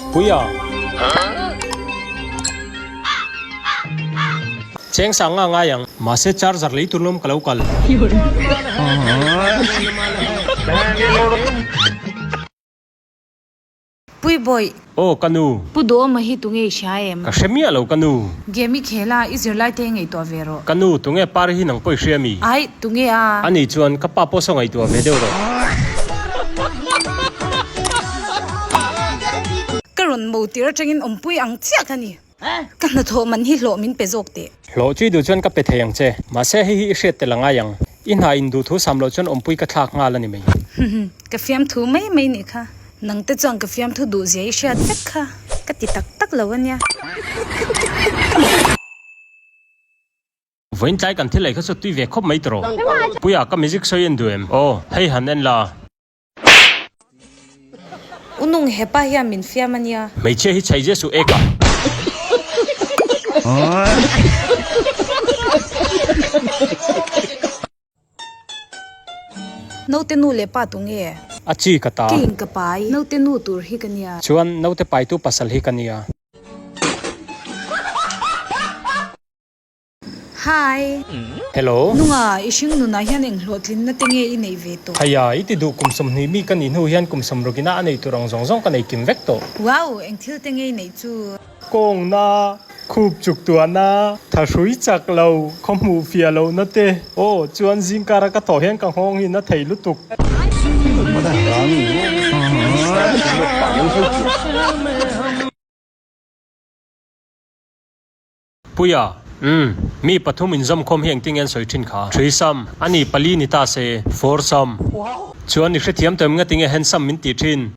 Puia. Cheng sang nga ngai ang. Mahse charger lei tur lawm ka lo kal. Pui Bawih. Aw ka nu. Pu Duhawma hi tunge i hria em? Ka hre miah lo ka nu. Game i khel a, i zirlai te ngaihtuah ve rawh. Ka nu, tunge par hi nang pawh i hria mi? Aih, tunge a? Ani chuan ka pa pawh saw ngaihtuah ve deuh rawh. Ka rawn mo tir atangin awmpui ang chiah ka ni. Ka hnathawh man hi hlawh min pe zawk teh. Hlawh chui duh chuan ka pe thei ang che. Mahse hei hi i hriat tel a ngai ang. I hna in duh thu sam loh chuan awmpui ka thlak nghal a ni mai. Ka fiamthu mai mai nih kha. Nang te chuan ka fiamthu duh zia i hriat vek kha. Ka ti tak tak lo a nia. Vawiin tlai kan thil ei kha chu tui ve khawp mai tawh. Puia ka music sawi en duh em? Aw, hei han en la. U nung hepa hian min fiam a nia. Hmeichhia hi chhai Jesu ek a. Naute nu leh pa tu nge? A chi ka ta. Keiin ka pai. Naute nu tur hi ka nia. Chuan naute paitu pasal hi ka nia. Hi. Hello. Nunga, i hring nunah hian eng hlawhtlinna te nge i neih ve tawh? Haiya, i ti duh kum 20 mi ka nih hnu hian kum sawmruk ina a nei tur ang zawng zawng ka nei kim vek tawh. Wow, eng thil te nge i neih chu? Kawngna, khup chuk tuahna, thahrui chak lo, khaw hmuh fiah lohna te. Aw, chuan zingkara ka thawh hian ka nghawng hi na thei lutuk. Puia, Umm, mi pathum inzawmkhawm hi engtin nge an sawi thin kha? Threesome, A ni, pali ni ta se, foursome. Chuan i hrethiam tawh em nga tinge handsome min tih thin?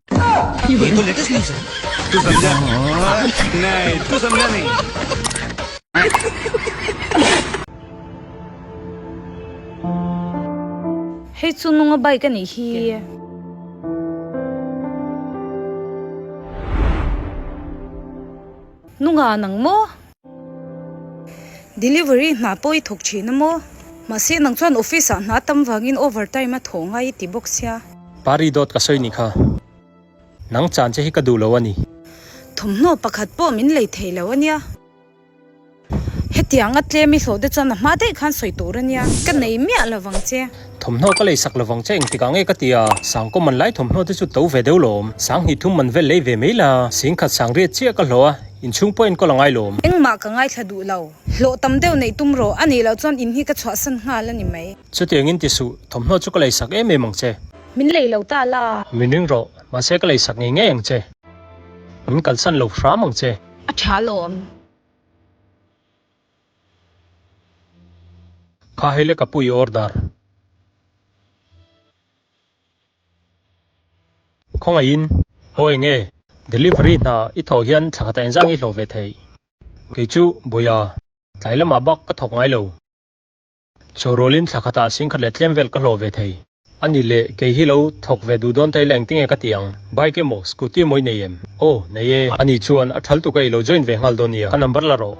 Hei chu nunga bike a nih hi. Nunga nang maw? Delivery hna pawh i thawk thin a maw? Mahse nang chuan office ah hna tam vangin over time a thawh ngai i ti bawk sia. Pari dawt ka sawi nih kha. Nang chan che hi ka duh lo a ni. Thawmhnaw pakhat pawh min lei thei lo a nia. Hetiang a tlem i hlawh te chuan a hma daih khan sawi tur a nia. Ka nei miah lo vang che. Thawmhnaw ka lei sak lo vang che engtikah nge ka ti a, sangkaw man lai thawmhnaw te chu to ve deuh lawm. Sanghnih thum man vel lei ve mai la, singkhat sangriat chiah ka hlawh a, inchhung pawh enkawl a ngai lawm. Engmah ka ngaithla duh lo. Hlawh tam deuh neih tum rawh, a nih loh chuan in hi ka chhuahsan nghal a ni mai. Chutiangin ti suh, thawmhnaw chu ka lei sak em em ang che. Min lei lo ta la. Min ring rawh, mahse ka lei sak ngei ngei ang che. Min kalsan lo hram ang che. A tha lawm. Kha hei le ka pu i order. Khawngaihin, Aw eng nge? Delivery hna i thawh hian thla khatah engzah nge i hlawh ve theih? Kei chu, Bawia, tlai lamah bak ka thawk ngai lo. Chaw rualin thla khatah singkhat leh tlem vel ka hlawh ve thei. A ni le, kei hi lo thawk ve duh dawn ta ila engtinge ka ti ang? Bike emaw, scooty emaw i nei em? Aw, nei e. A ni chuan a thal tuk a i lo join ve nghal dawn nia. Ka number la rawh.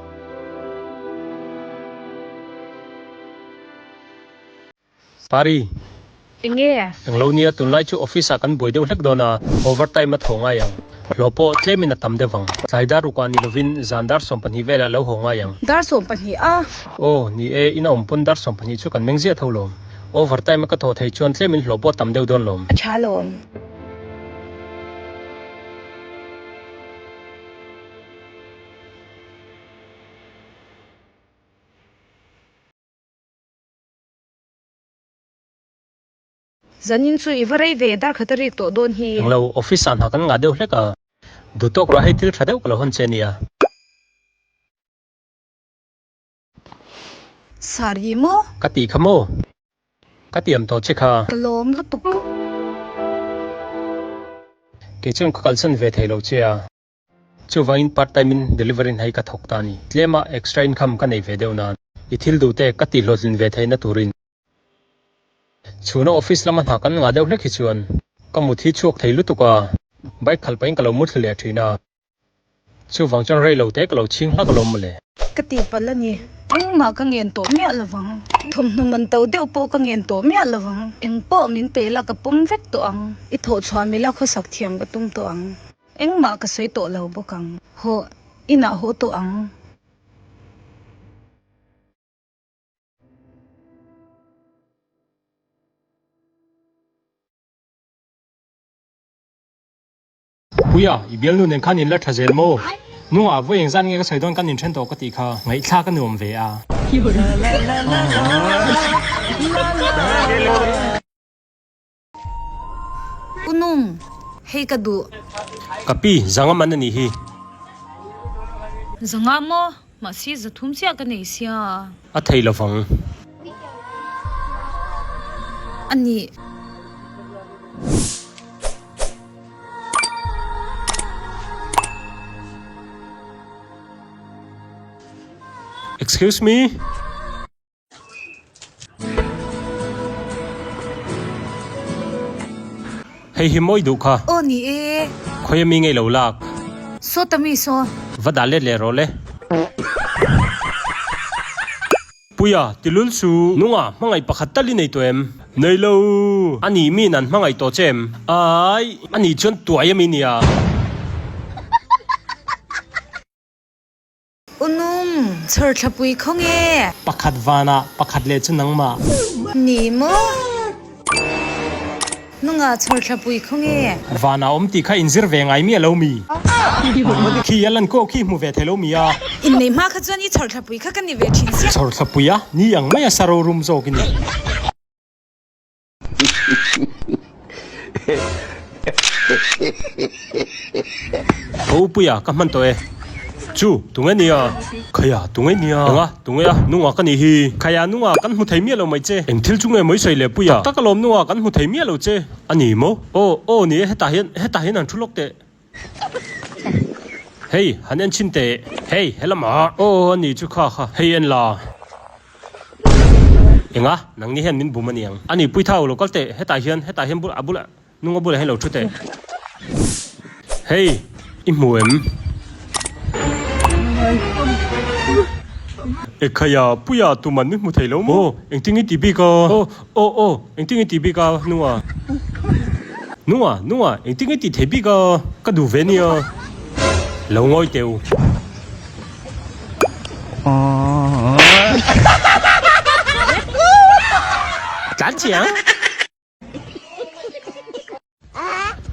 Pari. Enge? Englo nia, tunlai chu office ah kan buai deuh hlek dawn a, over time a thaw ngai ang. Hlawh pawh tlemin a tam deuh ang. Tlai dar rukah ni lovin zan dar 12 velah lo haw ngai ang. Dar 12 a? Aw, ni e, ina awm pawn dar 12 chu kan meng ziah tho lawm. Over time a ka thawh thei chuan tlemin hlawh pawh a tam deuh dawn lawm. A tha lawm. Zanin chu i va rei ve, dar khat a rik tawh dawn hi. Englo, office ah hna kan ngah deuh hlek a. Duh tawk rawh hei thil tha deuh ka lo hawn che nia. Sari maw? Ka tih kha maw? Ka tiam tawh che kha. Ka lawm lutuk. Kei chuan ka kalsan ve thei lo che a. Chuvangin part time in delivery hna hi ka thawk ta a ni. Tlema extra income ka nei ve deuh nan i thil duh te ka tih hlawhtlin ve theihna turin. Chhuna office lama hna kan ngah deuh hlek hi chuan ka mut hi chhuak thei lutuk a, bike khalh pahin ka lo muthlu leh thin a. Chuvang chuan rei lo te ka lo chhing hlak alawm mawle. Ka tihpalh a ni. Engmah ka ngen tawh miah lovang. Thawmhnaw man to deuh pawh ka ngen tawh miah lovang. Engpawh min pe la ka pawm vek tawh ang. I thawhchhuah mila khawsak thiam ka tum tawh ang. Engmah ka sawi tawh lo bawk ang. Hawh, inah haw tawh ang. Puia, i bialnu nen khan in la tha zel maw? Nungah vawi engzat nge ka sawi dawn kan inthen tawh ka tih kha ngaihthlak a nuam ve a. U Nung, hei ka duh. Ka pi, zanga man a nih hi. Zanga maw? Mahse zathum chiah ka nei sia. A thei lovang. A nih. Excuse me. Hei hi mawi duh kha. Aw ni e. Khawi ami ngei lo lak. Saw ta mi saw. Va dah let leh rawh le. Puia, ti lul su. Nunga, hmangaih pakhat tal i nei tawh em? Nei lo. A nih mi nan hmangaih tawh che em? Ai, a nih chuan tuai ami nia. U Nung, chhawr thlapui khaw nge? Pakhat vanah, pakhat leh chu nangmah. Ni maw? Nunga chhawr thlapui khaw nge? Vanah awm tih kha inzir ve ngai miah lo mi? Khi a lan kawh khi hmu ve thei lo mi a? Inneih hma kha chuan i chhawr thlapui kha ka ni ve thin sia. Chhawr thlapui a? Ni ang maia sa rorum zawk i ni. Ka upuia ka hman tawh e. Chu, tunge nia? Khaia, tunge nia? Enga, tunge a? Nunga ka nih hi. Khaia, nunga kan hmu thei miah lo mai che. Eng thil chu nge mai sawi leh puia? Tak tak alawm nunga kan hmu thei miah lo che. A ni maw? Aw, aw ni e, hetah hian, hetah hian han thu lawk teh. Hei, han en chhin teh. Hei, helamah. Aw, a ni chu kha kha. Hei en la. Enga, nangni hian min bum a niang. A ni, Puithau, lo kal teh. Hetah hian, hetah hian bulah, a bulah, nunga bulah hian lo thu teh. Hei, i hmu em? Ekhaya, Puia, tuman min hmu thei lo maw? Aw, engtin i ti bik a? Aw, aw, aw, engtin i ti bik a, Nunga? Nunga, Nunga, engtin i ti thei bik a? Ka duh ve nia. Lo ngawi teh u. Tlan chiang.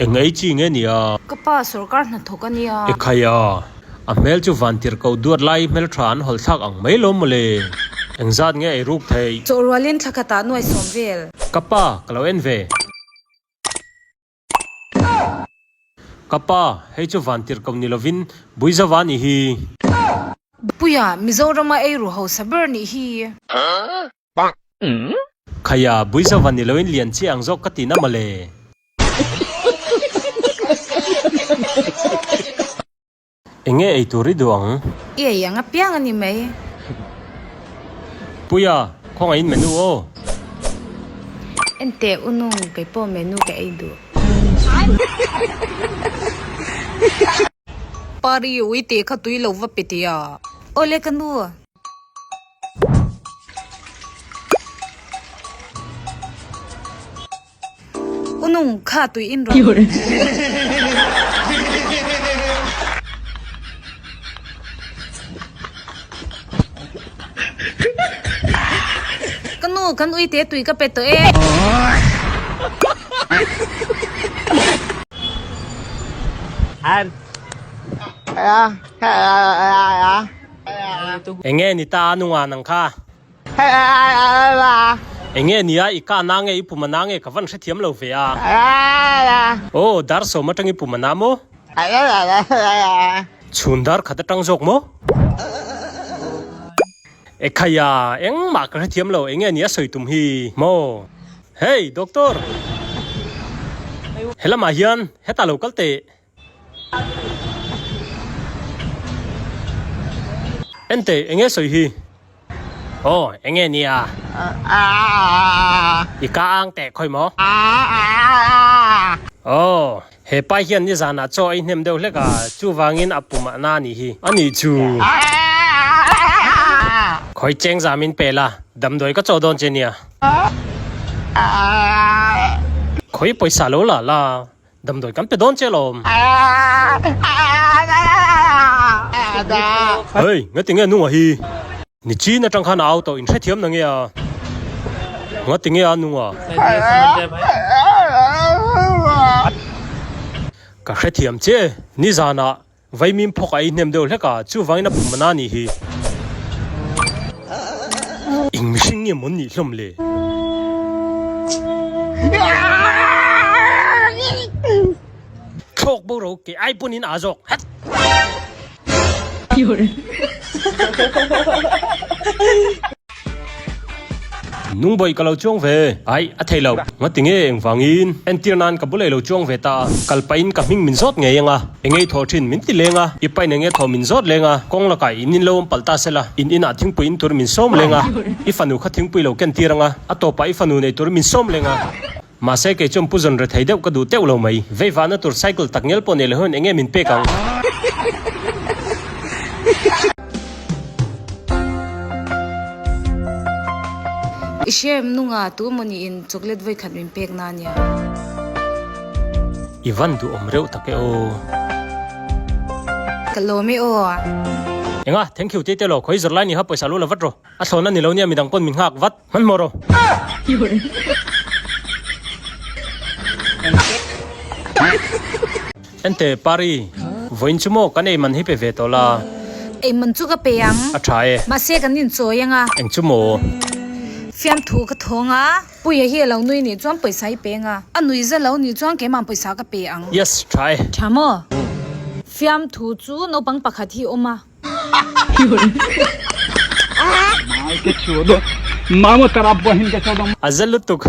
Eng ei chi nge nia? Ka pa sorkar hnathawk a nia. Ekhai a, a hmel chu vantir ko duat lai hmeltha an hawlh thlak ang mai lo mawle. Engzat nge ei ruk theih? Chawh rualin thla khatah nuai sawm vel. Ka pa, ka lo en ve. Ka pa, hei chu vantir ko ni lovin Buizava nih hi. Puia, Mizorama ei ru hausa ber nih hi. Khaia, Buizava ni loin lian chiah ang zawk ka ti na mawle. Enge ei tur i duh ang? I ei ang apiang a ni mai. Puia, khawngaihin menu aw. Enteh u nung, kei pawh menu ka ei duh. Pari, ui tih kha tui lo va pe tia. Awle ka nu. U nung kha tui in rawh. Ka nu kan ui te tui ka pe tawh e. Enge ni ta a nunga nang kha? Enge nia i ka na nge i pum a na nge ka van hrethiam lo ve a. Aw dar sawm atang i pum a na maw? Chhun dar khat atang zawk maw? Ekhaya engmah ka hrethiam lo enge nia sawi tum hi maw? Hey doctor! Helamah hian hetah lo kal teh. Enteh, enge sawi hi? Aw, enge nia? I ka ang teh khawi maw? Aw, he pa hian nizanah chaw ei hnem deuh hlek a, chuvangin a pum ah na a nih hi. A nih chu. Khawi cheng zam in pe la, damdawi ka chaw dawn che nia. Khawi pawisa lo la la. Damdawi kan pe dawn che lawm. Hei, ngati nge nunga hi? Ni chin atang khan a au tawh, in hrethiam na nge a? Ngati nge a nunga? Ka hrethiam che, nizanah Vaimim phawk a ei hnem deuh hlek a, chuvangin a pum a na nih hi. Eng mihring nge mawn nih hlawm le? Thlawk bo ro ke ai pawn in aa zawk hat. Nungbawi ka lo chuang ve. Aih, a thei lo. Ngati nge engvangin? Entir nan ka bul ei lo chuang ve ta a. Kal pahin ka hming min zawt ngei ang a. Eng ei thaw thin min ti leng a. I pain eng e thaw min zawt leng a. Kawng lakah in in lo awm palh ta sela. In inah thingpui in tur min sawm leng a. I fanu kha thingpui lo ken tir ang a. A tawpah i fanu nei tur min sawm leng a. Mahse kei chuan pu zawn rethei deuh ka duh teuh lo mai. Vei vahna tur cycle tak ngial pawh nei lo hian enge min pek ang? I hre em nunga tu emaw niin chocolate vawi khat min pek na ania. I van duhawm reuh tak e aw. Ka lawm e aw. Enga, thank you tete lo, khawi zawrh lai ni kha pawisa lu la vat rawh. A thlawn a ni lo nia midang pawn min nghak vat hmanhmawh rawh. Ente Pari, vawiin chu maw kan eiman hi pe ve tawh la? Eiman chu ka pe ang. A tha e. Mahse kan inchawi ang a. Eng chu maw? Fiamthu ka thawng a. Puia hi a lo nui nih chuan pawisa i pe ang a. A nui za lo nih chuan keimah pawisa ka pe ang. Yes, tha e. Tha maw? Fiamthu chu naupang pakhat hi awm a. A zel lutuk.